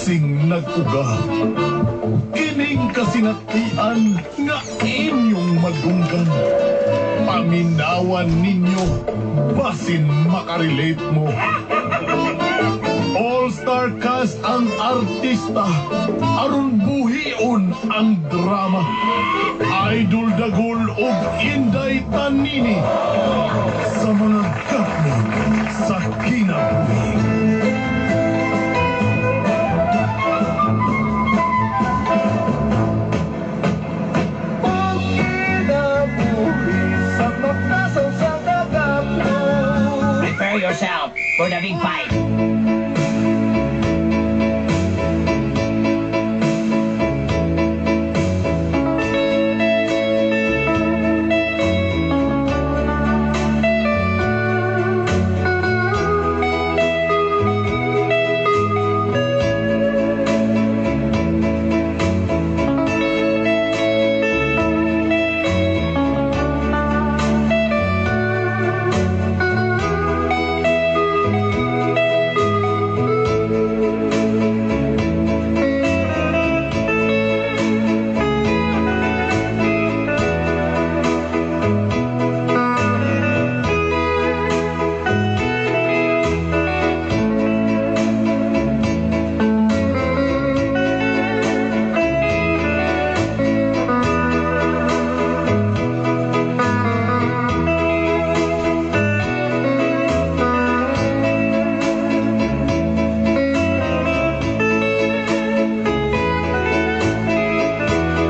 singsing nag-uga. Kining kasinatian nga inyong madunggan. Paminawan ninyo, basin makarelate mo. All-star cast ang artista, aron buhion ang drama. Idol Dagul ug Inday Tanini sa mga gapno sa kinabuhi. Prepare yourself for the big fight.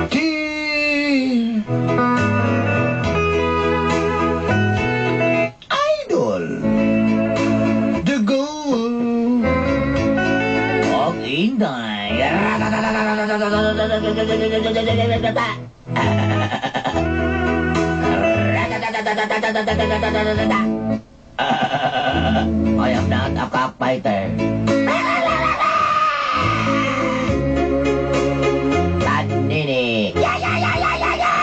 Ti Idol The Goal. Og Inday. I am not a cockfighter. Tanini. Ya, ya, ya, ya, ya, ya!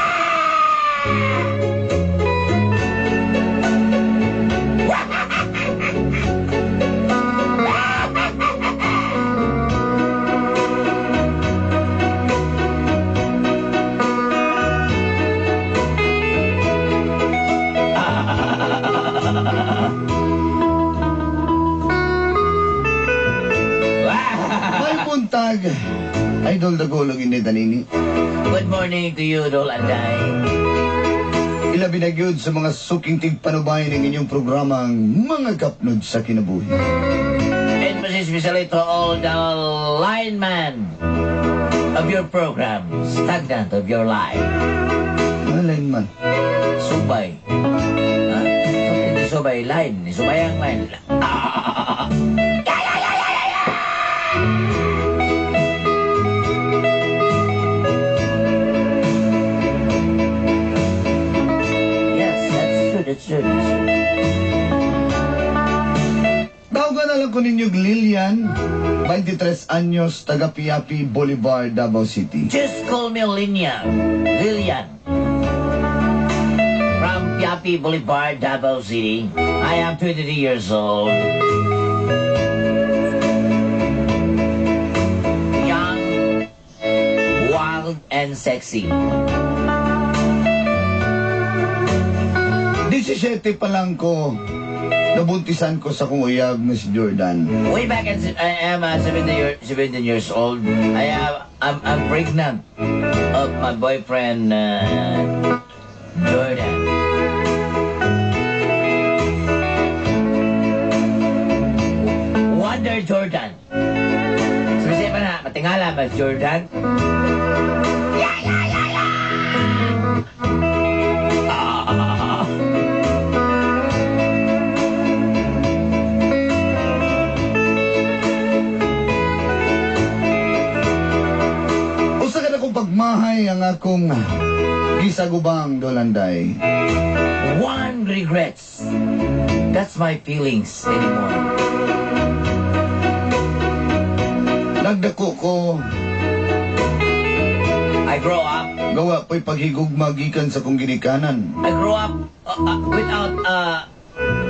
May buntag, Idol The Goal ug Inday Tanini. Good morning to you, Dol Anday. Ilabi na gyud sa mga suking tigpanubay ng inyong programang Mga Gapnod sa Kinabuhi. And most especially to all the linemen of your program, Stagnant of Your Life. Mga lineman. Subay. Ha? Hindi subay line. Subay ang line. Ah! Ya, ya, ya, ya, ya, ya! Yes, that's true, that's true, that's true. Tawagan na lang ko ninyo Lilian, 23 anyos, taga Piapi Boulevard, Davao City. Just call me Linya. Lilian. From Piapi Boulevard, Davao City. I am 23 years old. Young, wild, and sexy. 17 pa lang ko, nabuntisan ko sa kong uyab na si Jordan. Way back in, I am 17 years old. I'm pregnant of my boyfriend, Jordan. Wonder Jordan. Sabi pa na, matingala mas Jordan. Ya, ya, ya, ya! Ah. Usa ka na kong pagmahay ang akong gisagubang, Dolanday. One regrets. That's my feelings anymore. Nagdako ko. I grow up. Gawa po'y paghigugma gikan sa kong ginikanan. I grew up without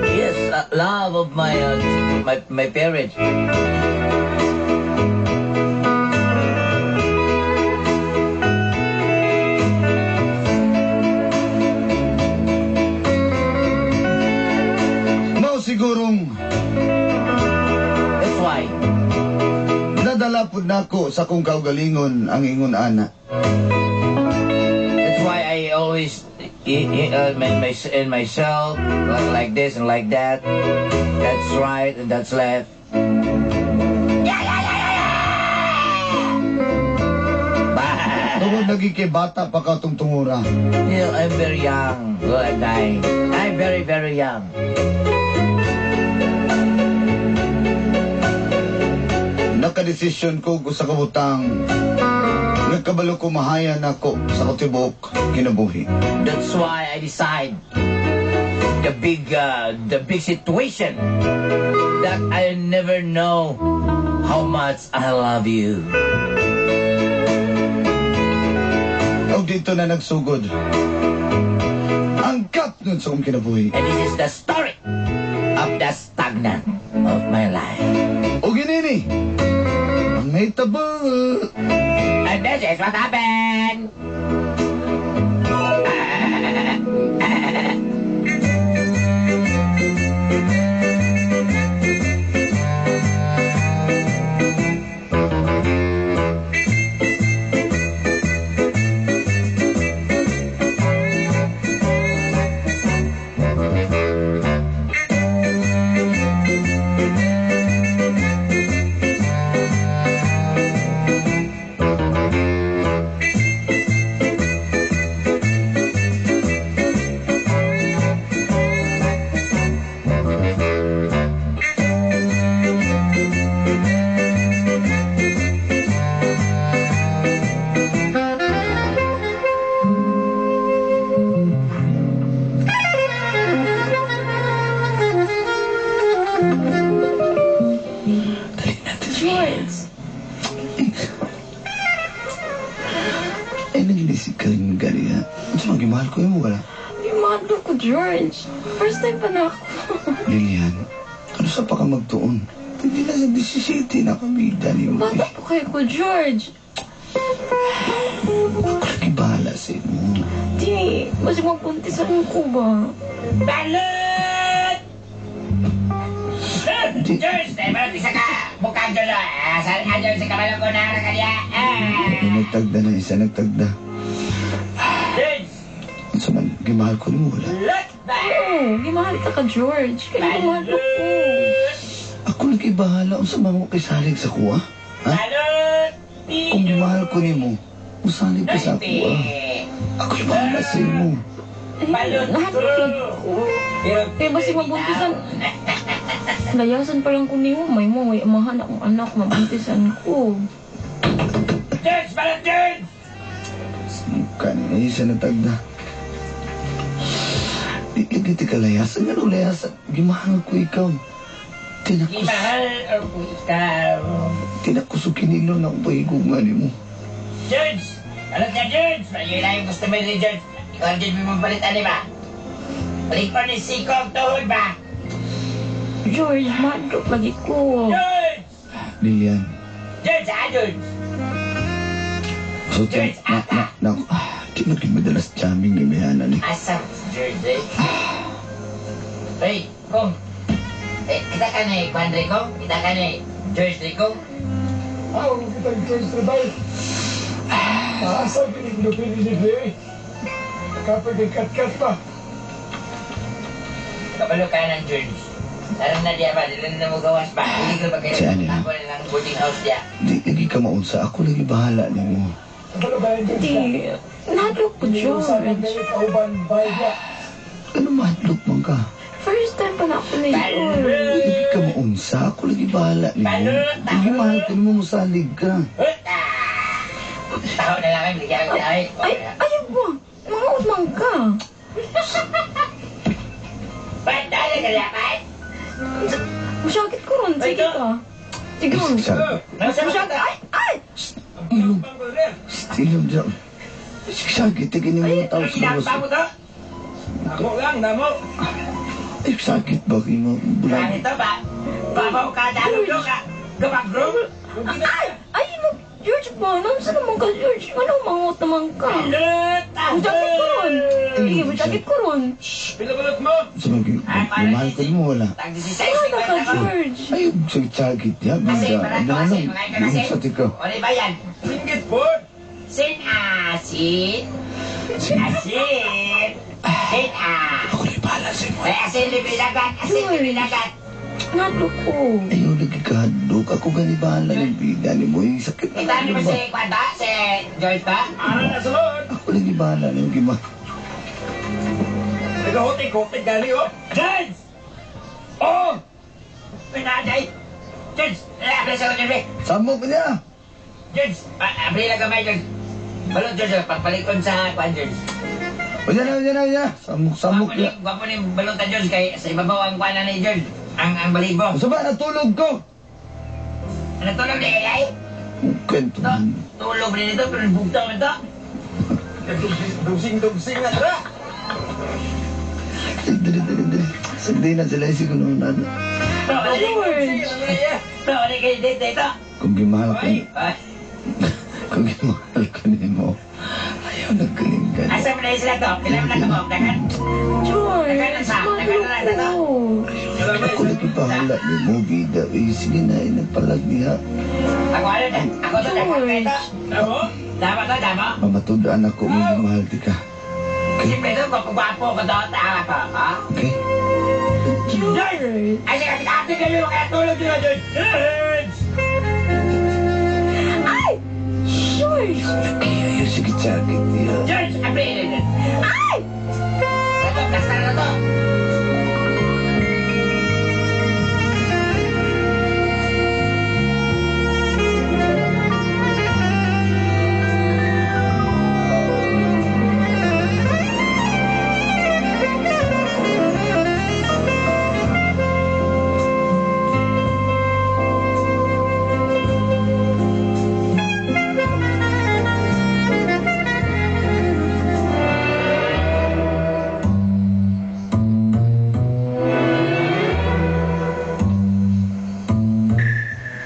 yes, love of my parents. Gidala pud nako sa akong kaugalingon ang ingon ana. That's why I always in myself like this and like that. That's right and that's left. Yeah. Bye. Tungod lagi kay bata pa ka tungtungura. Yeah, I'm very young. Well, I'm dying. I'm very, very young. Nakadesisyon ko sa kabutang nagkabalo ko mahayan ako sa kutibok kinabuhi. That's why I decide the big situation that I never know how much I love you. Og dito na nagsugod ang gap nun sa akong kinabuhi. And this is the story of the stagnant of my life. O ginini, ang nahitabo. And this is what happened. Dali natin. George! Ay, naginisip ka rin gani ha. Ano sa mahal ko yung wala? Yung ko, George. First time pa na ako. Lilian, ano sa pa ka magtuon? Hindi na sa 17 na kami, dali mo. Bata po kayo ko, George. Ako lagi bahala sa imo. Di, mas magbuntisan ko ba? Balot! Di, George, tayo ba isa ka? Mukha dyan na. Saan adyan sa kamalong ko na kanya? ay, nagtagda na isa, nagtagda. George! Ano sa man, gimahal ko nimo wala. Lot ba? Oo, gimahal ka ka, George. Kaya mahal ko. Ako lagi bahala unsa man mo kay salig sa kuha. Ha? Balot! Kung mahal ko nimo, usalig ka sa kuha. Ako yung bahala sa imo. Eh, lahat ko lang ko. Kaya basig mabuntisan. Layasan pa lang ko niyo. May mo, may amahan akong anak, mabuntisan ko. George! Balot, George! Kani ay isa natagda. Di lagi ti kalayasan nga layasan. Gimahal ko ikaw. Tinakus, Gimahal ako ikaw. tinakus og kinilo na akong pahigugma nimo. George! Balot na, George! Malayo na yung customer ni George. Ikaw ang George, may mabalitan, di ba? Balik pa ni Sikong tuhod ba? George, madlok lagi ko. George! Lilian. George, ah, George! So, ti, na, na, na, di na madalas jamming ni Mihana ni. Asa si George, eh? Hey, Kong! Eh, kita ka na eh, Kwan Rico? Kita ka na eh, George Rico? Aw, kitang George Trebay. Asa ginig ni Blair. Kapag kat-kat pa. Kabalo ka ng George. Tarang na diya ba? Dili na mo gawas ba? Hindi ko ba kayo? Si ano na? Ako na lang boarding house diya. Di lagi ka maunsa. Ako lagi bahala nimo. Kabalo ba yung George? Di, nadlok ko, George. Ano mahadlok man ka? First time pa na ako ni George. Di lagi ka maunsa. Ako lagi bahala nimo. Lagi mahal ko nimo musalig ka. Tao na lang kami, bigyan ko ay. Ay, ayaw ba? Mga utmang ka. Ba't dali ka diya, ba't? Masakit ko ron. Sige ka. Sige ron. Sabi, Masakit. Ay, ay! ilong. Ilong dyan. Sakit, tigin mo mga tao sa labas. Tinakpa mo to? Namo lang, namo. Ay, sakit ba kayo mga bulag? Bakit to ba? Babaw ka, dalo ka. Gabagro? Ay! Ay, mag... George ba? Nansa naman ka, George? Ano, mangot naman ka? Lut! Mo-jacket ko ron. Sige, mo-jacket ko ron. Pila balot mo? Sa mga mahal ko mo wala. Tag 16 Ano ka, ko. George? Ay, sa jacket niya. Kasi, Bida. barato Ano kasi, lang. mga kasi. Sa tika. Ano ba yan? Singgit po. Sin asin. Asin. Sin ah. Ako na bahala sa imo. Ay, asin libre dagat. Asin libre dagat. Ngadlok ko. Ayaw nagkikadlok. Ako gani bahala ng bida ni mo. Yung sakit na Kita niyo ba ba? si Kwan ba? Si George ba? Ara na sulod. Ako lagi bahala ng gima. Nagahotik-hotik gani oh. George! Oh! Pinaday. George! Abri sa kanya, Samok niya. George! Abri lang kamay, George. Balot, George. Pagpalikon sa Kwan, George. Unya na, unya na, unya. Samok, samok Gwapo niya. ni, gwapo ni balot na, George. Kay sa ibabaw ang kwan na ni George. Ang balibo. Sa ba, natulog ko. Ano tulog ni ay? Kwento. To, tulog rin ito, pero bugtaw nito. Dugsing-dugsing na tara. Dali, dali, dali. Sagdi na sila siguro na. To, ano George. To, ano kayo dito ito? Kung gimahal ko, Ay, kung gimahal ko nimo. Ayaw nagkaling ka. asa mo na sila to? Pila mo na ito, dagan? George, ngadlok ko. Ako lagi bahala ni mo, bida. Eh, sige na, nagpalag niya. Ako ano na? Ako to, dagan ka ito. Damo? Damo to, damo. Mamatudaan ako, may mahal di ka. Siyempre ito, gwapo-gwapo ko to, tama ko, ha? Okay? George. Ay, sige, ate kayo, kaya tulog yun, George. George! Ay! George! Ayaw, sige, jacket niya. George, abri! Ay! Ito, kasar na to.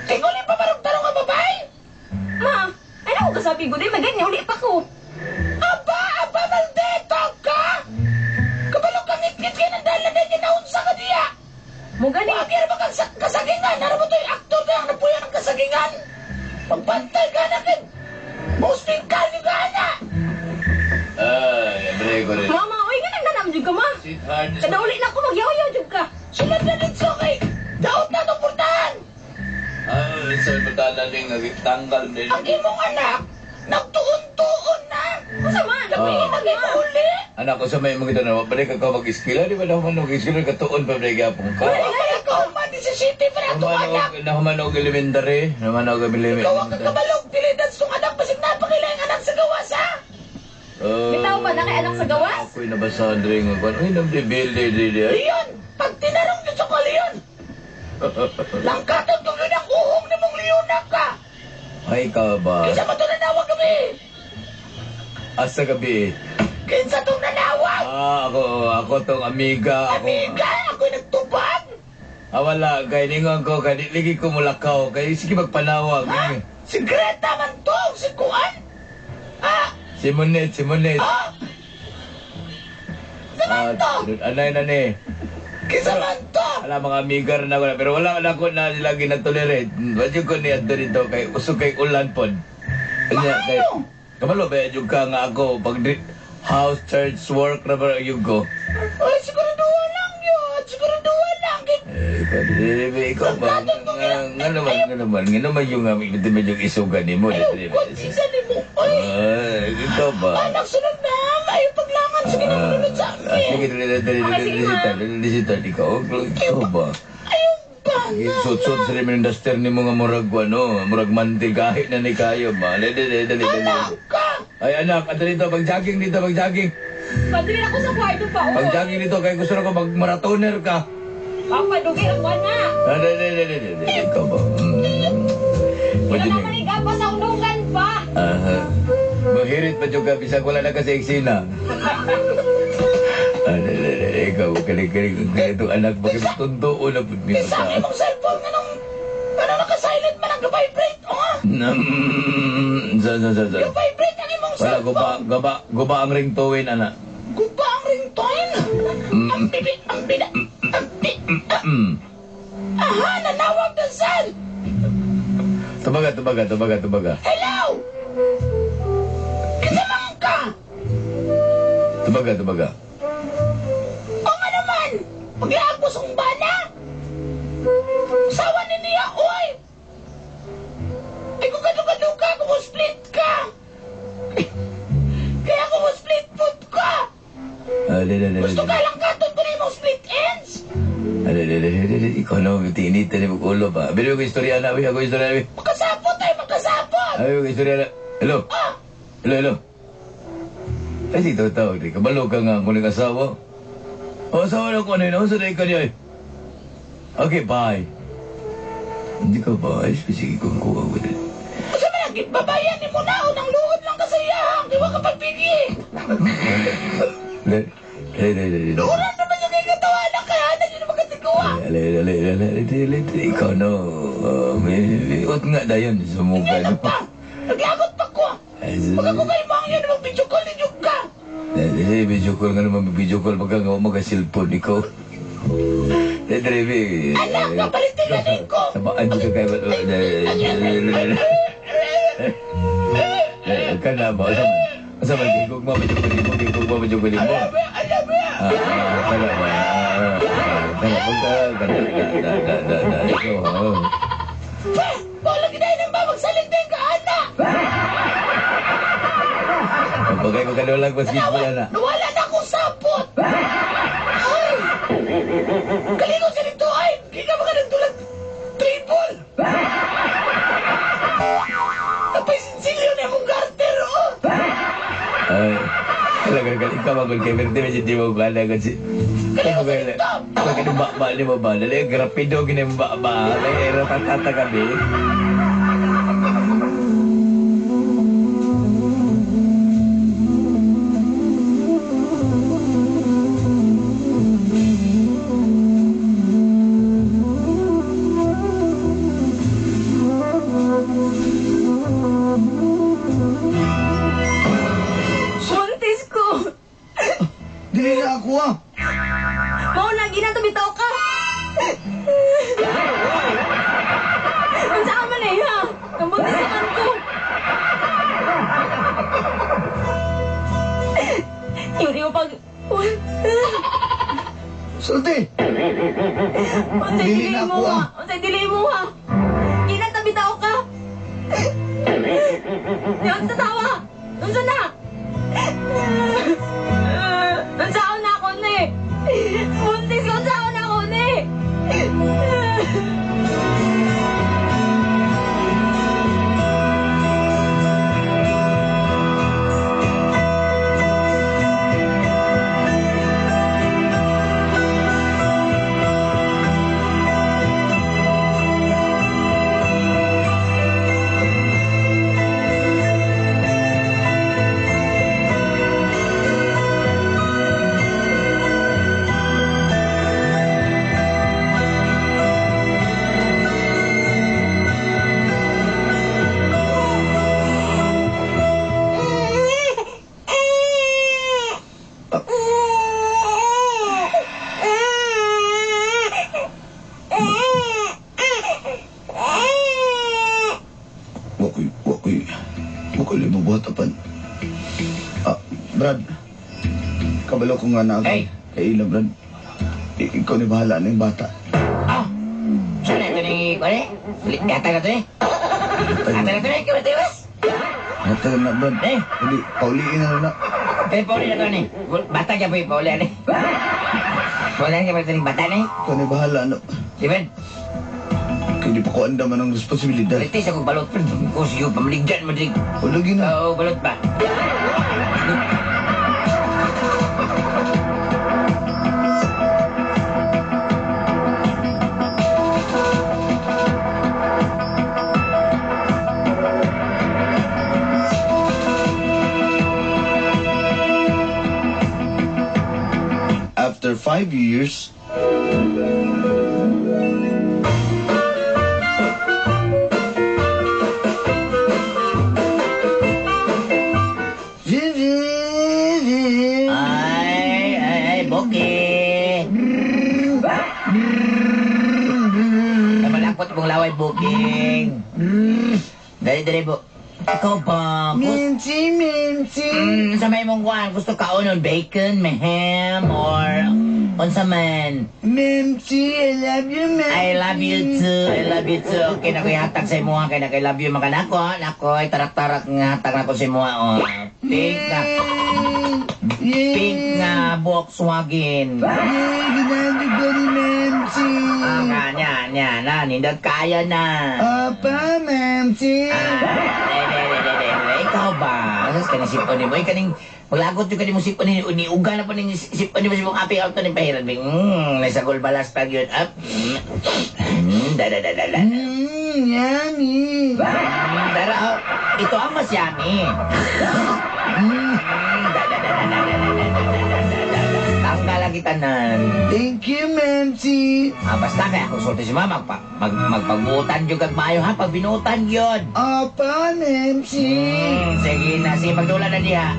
Tinguli pa marong tarong ang babae! Ma, ano ko kasabi ko di? Maganya, uli pa ko. Aba, aba, maldito ka! Kabalo kang ngit-ngit kayo ng dala na ginaunsa ka diya! Mo gani. Wag ba kang kasagingan? Ano ba ito'y aktor na ang napuyan ng kasagingan? Magbantay ka na kin! Muslim ka ni ka na! Ay, abre ko rin. Mama, oy, ganang nanam jud ka, ma. Sweetheart. Kada uli na ako, magyaw-yaw jud ka. Sila na dito kay! Daot na itong purtahan! Ay, sa pagtala ning tanggal din. Ang imong anak, nagtuon-tuon na! Unsa man? Ah. Naging uli! Anak ko sa may mga na balik ka mag-eskwela, di ba naman mag-eskwela katuon pa balik gyapon ka. Wala ka human, 17 pa na itong anak! Nahuman og elementary, nahuman og elementary. Ikaw ang kakabalog, dilidan sa anak, basig napakila ang anak sa gawas, ha? Bitaw ba na kay anak sa gawas? Ako'y nabasa diri nga kwan. Uy, namdi di di di. Leon! Pag tinarong niyo sa ko, Leon! Langkatag kong yun ang uhong ni mong Leon na ka! Ay ka ba? Kinsa ba ito nanawag gabi? Asa gabi. Kinsa itong nanawag? Ah, ako tong amiga, ako. Amiga, ako'y nagtubag! Ah, wala, kay ningon ko, kay di ligi ko mulakaw, kay sige magpanawag. Ha? Si Greta man to, si Kuan! Ah! Si Monet, si Monet. Ah! Ah, anay na ni. Kinsa man to? Wala mga amiga rin ako na, pero wala na ako na sila ginatolerate. Wadyo ko ni adto dito kay usog kay ulan pod. Kanya kay kabalo ba jud ka nga ako pag house church work na ba yung ko. Ay, siguraduhan lang yun! Siguraduhan lang! Eh, ikaw, di, ikaw ba? Nga naman, yung ito medyo isugan ni mo. Ayaw, kung ni mo! Ay! Ay, ikaw ba? Anak, sunod na! Ayaw paglangan! Sige na, munod sa Ah, akin! sige, dali, dali, dali, Okay, sige, dali, ma. dali, dali, dali, ikaw, ikaw ba? Ayaw ba na? Suot-suot sa rin duster ni mga murag ano, murag mantil kahit na ni kayo ba? Dali, dali, dali, dali. Anak ka! Ay anak, ato dito, mag-jogging dito, mag-jogging. Padre ako sa kwarto pa. oh. Mag-jogging dito, kay gusto na ko mag-marathoner ka. Papa, dugay ako na. Ah, dali, dali, dali, dali, ikaw ba? Wala Pwede na ni. manig pa sa undungan pa. Aha. Mahirit pa juga bisag wala na kasi eksena. Ah, dali, dali, dali, ikaw, kaling-kaling, itong anak, bakit tundoon na pud Sa akin mong cellphone nga nung... Ano naka-silent man ang vibrate o nga? Sa. Yung vibrate ang imong Wala, guba ang ringtone, ana. Guba ang ringtone? Ang bibi, ang bida, ang bi... Aha, nanawag na sal! Tubaga. Hello! Kinamang ka! Tubaga. O nga naman! Paglaagos ang bana! Sawa ni niya, oy! Ay kung kadu-kadu ka, kumusplit ka! Kaya kumusplit foot ka! Gusto ka lang katod ko na yung split ends! Ikaw na, tinita ni ulo ba? Bili ko istorya na, ako istorya na. Makasapot tayo, makasapot! Ay, ko istorya na. Hello? Hello. Ay, sige, tawag. Kabalo ka nga kung nag-asawa. O, asawa na ko ano yun. Saan na ikaw niya? Okay, bye. Hindi ka ba? Ay, sige, kung kuha ko din. Kasi malagit, babayan ni mo na. Unang luod lang kasayahang. Di ba kapag pigi? Luoran naman yung kagatawa na kaya na yun naman katiguwa. Ikaw no. Ut nga dayon. Sumuga. Ngayon pa. Naglagot pa ko. Pag ako kayo mga yun, mag-video call ninyo ka. Video call nga naman, video call. Pagka nga mag-cellphone ikaw. Anak, kapalitin na din ko. Sabaan ka kayo. Kana ba? Asa man gigog mo, medyo kunin mo, gigog mo, medyo kunin mo. Kana ba? Kana ba? Kana ikaw. Wala ginahin ba magsalita ka, anak? Bagay ko kanulang, mas gigog na. Nawala na akong sapot! Ay! Kalingo sa nito, ay! Hindi ka mga nagdulag tribal! Napay sinsilyo na imong garter, oh! Ay, talaga galing ka magul kay Verde, medyo di mo gana kasi. Kalingo sa nito! Pag ano ba ni mo ba? Dali, grapido gini mo ba ba? Dali, ratatata kami. Buntis ko. Dili na ako ah. Mao na ginang bitaw ka. Unsa ka man eh ha? Nabuntis naman ko. Yun yung pag... Sulti! Unsay Dili dili na mo ako, ha? ah. Unsay dili mo ha? Ginang bitaw ka. Yun sa tawa. Unsa na? Unsa na ako ni? Buntis ko, unsa na ako ni? Wakoy limabuhat apan. Brad, kabalo ko nga na ako. Hey! Kay Ila, Brad. Ikaw ni bahala na yung bata. Ah! Saan na ito ni... Ano eh? Yata na ito eh? Yata na ito eh? Ikaw na ito eh? Yata na, Brad. Eh? Uli, pauliin na na. Eh, pauli na ito ni. Bata ka po yung pauli na eh. Pauli na ka pa ito ni bata na eh. Ikaw ni bahala na. Di ba? Kaya di pa ko andaman ng responsibilidad. Ulitis ako balot. Ko siyo, pamaligyan mo din. O, lagi na. Oo, balot ba? After 5 years, dire bo. Ikaw ba? Minchi, Minchi. Sa may mong kuan, gusto ka onon bacon, may ham, or unsa man. Memchi, I love you, Memchi. I love you too. I love you too. Okay na ko ihatag sa imuha kay na kay love you mga nako. Nako, ay tarak-tarak nga hatag nako sa imuha oh. Pink na Yeah. pink na Volkswagen. Yeah, ginagod ko ni Memchi. Ah, kanya, nya, na, nindot kaya na. Apa, Memchi. Ah, de, de, de, de, de, de. Ikaw ba? Asas ka na sipon mo. Ikaw ning, maglagot yung kaning mo sipon ni, uniuga na po ning sipon ni mo sipon api auto ni pahiran. Nasa gulbalas pag yun. Up. Da, da, da, da, da. Yummy. Dara, oh, ito ang mas yummy. Da, da, da, da, da, da, da, da, da, da, da, da. Tanggal ang kitanan. Thank you, Memchi. Ah, basta kaya kung sulti si mama, magpagbutan yung kag maayo ha, pag binutan yun. Apa, Memchi. Sige na, sige, pagdula na diha.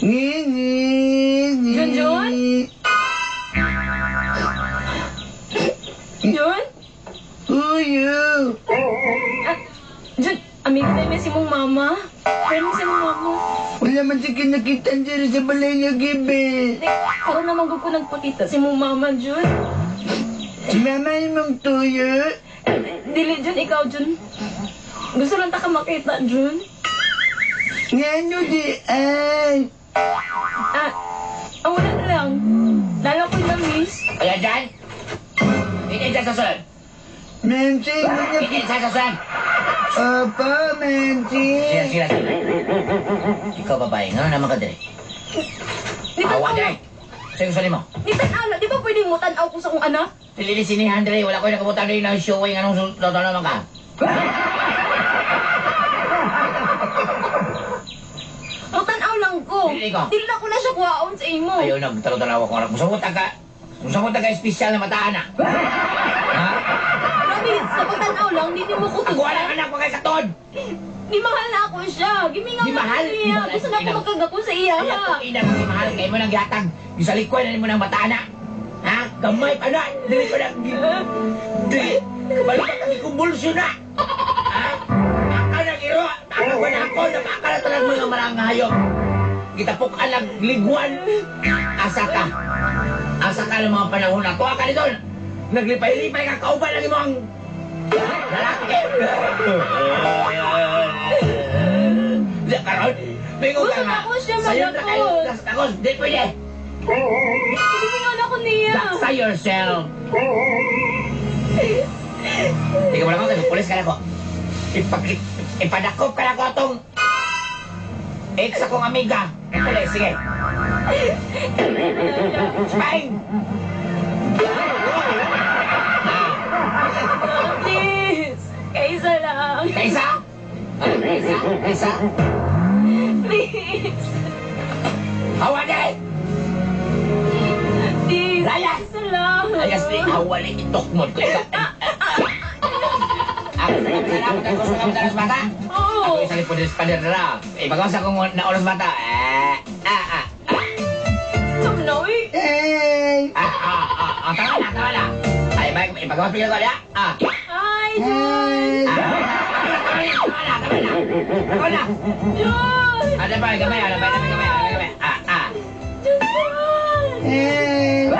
Ngi, ngi, ngi. Junjun? Jun? Who you? Ah, Jun, amigo na si mong mama. Friend si mong mama. Wala man siya kinakita dyan sa balay niya, gibi. Like, karon naman ko nagpakita si mong mama, Jun. Si mama yung mong tuyo. Dili, Jun, ikaw, Jun. Gusto lang ta ka makita, Jun. Ngano di ay. Ah, wala lang. Lalo ko na-miss. Ayan dyan. Hindi dyan sa sunod. Memchi, ganyan. Hindi dyan sa sunod. Apa, Memchi. Sige, sige, sige. Ikaw, babae, ngano naman ka dire? Di Awa tanaw dire. Sige, gusto mo. Di tanaw na. Di ba pwedeng mo tanaw ko sa kong anak? Dilili sinihan dire, wala ko yung nakabutan rin ng showing anong totoo naman ka. Mo tanaw lang ko. Dili ko. Dili na ko na siya kuhaon sa imo. Ayaw na, tanaw ko anak. Musabutan ka. Musabutan ka espesyal na mataan na. Ha? Grabe, sa pagtanaw lang, di mo ko Ako alam anak mo kay katod. Di mahal na ako siya. Gimingaw Di na mahal? ako siya. Di Gusto na ako mahal. magkagako sa iya, Ay, ha? ako ina mo mahal kay mo nang gihatag. Yung sa likod na mo nang bataan na. Ha? Gamay pa na. Dili ko na. Dili. Kabalo ka kami kumbulsyo na. Ha? Baka na giro. Baka ko na ako. Baka na talang mga marangayop. Gitapok alag liguan. Asa ka. Asa ka ng mga panahon na. Tuwa ka nito. Naglipay-lipay ka. Kauban lagi mo ang lalaki. Di karon. Bingo ka Gusto nga. na ako siya Sayo na kayo. malakot. Takos. Di pwede. Gimingaw na ako niya. Daksa yourself. Hindi ka mo lang ako, pulis ka na ko. Ipadakop ka na ko atong ex akong amiga. Pulis, sige. Spain! Please. Kaysa lang. Kaisa? Kaisa? Kaisa? Please. Hawa din! Please. Layas! Kaysa lang. Ayas ni hawali itok mo ko ikaw. Ako salamat ako sa mga bata. Oo. Ako isa po din sa pader na. Ipagawas akong naoras bata. Ah, ah, ah. Tumnaw eh. Hey. Ah, ah, ah, ah, tama na, tama na. Ay, may ipagawas bigla ko, ya. Ah. Hi, Jun. Ah, tama na, tama na, tama na. Ako na. Jun. Ano ba, gamay, ano ba, gamay, gamay, gamay. Ah, ah. Jun, Jun. Hey.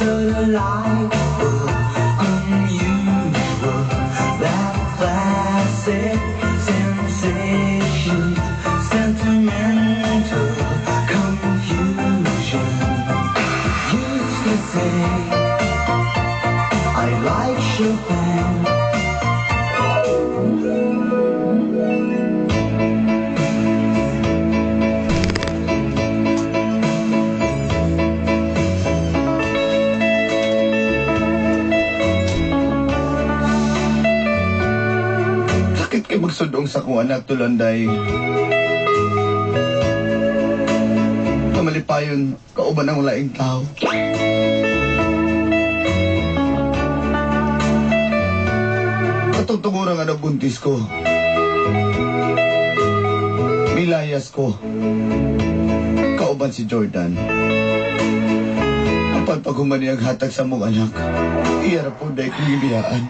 So delightful, unusual, that classic sensation, sentimental confusion. Used to say, I like Chopin. Kay magsudong sa akong anak tulanday. Kamalipayon, kauban ang laing tao. Katong nga nabuntis ko. Milayas ko. Kauban si Jordan. Ang pagpaghuman niyang hatag sa mong anak, iya ra po dahil kong gibiyaan.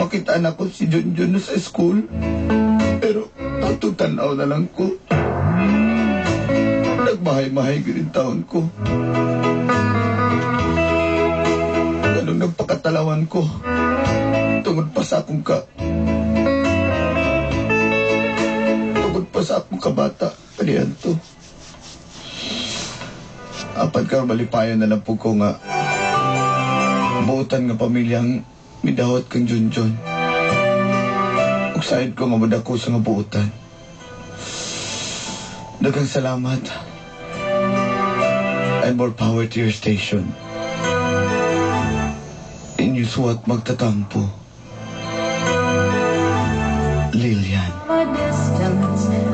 Makita na ko si Junjun na sa school. Pero tatong tanaw na lang ko. Nagmahay-mahay gid taon ko. Ganun nagpakatalawan ko. Tungod pa sa akong ka... Tungod pa sa akong kabata. Kaniyan to. Apat ka malipayon na lang po ko nga buotan nga pamilyang midahot kang Junjun. Ug sayad ko nga madako sa nga buotan. Daghang salamat. And more power to your station. Inyo suwat magtatampo. Lilian. A distance.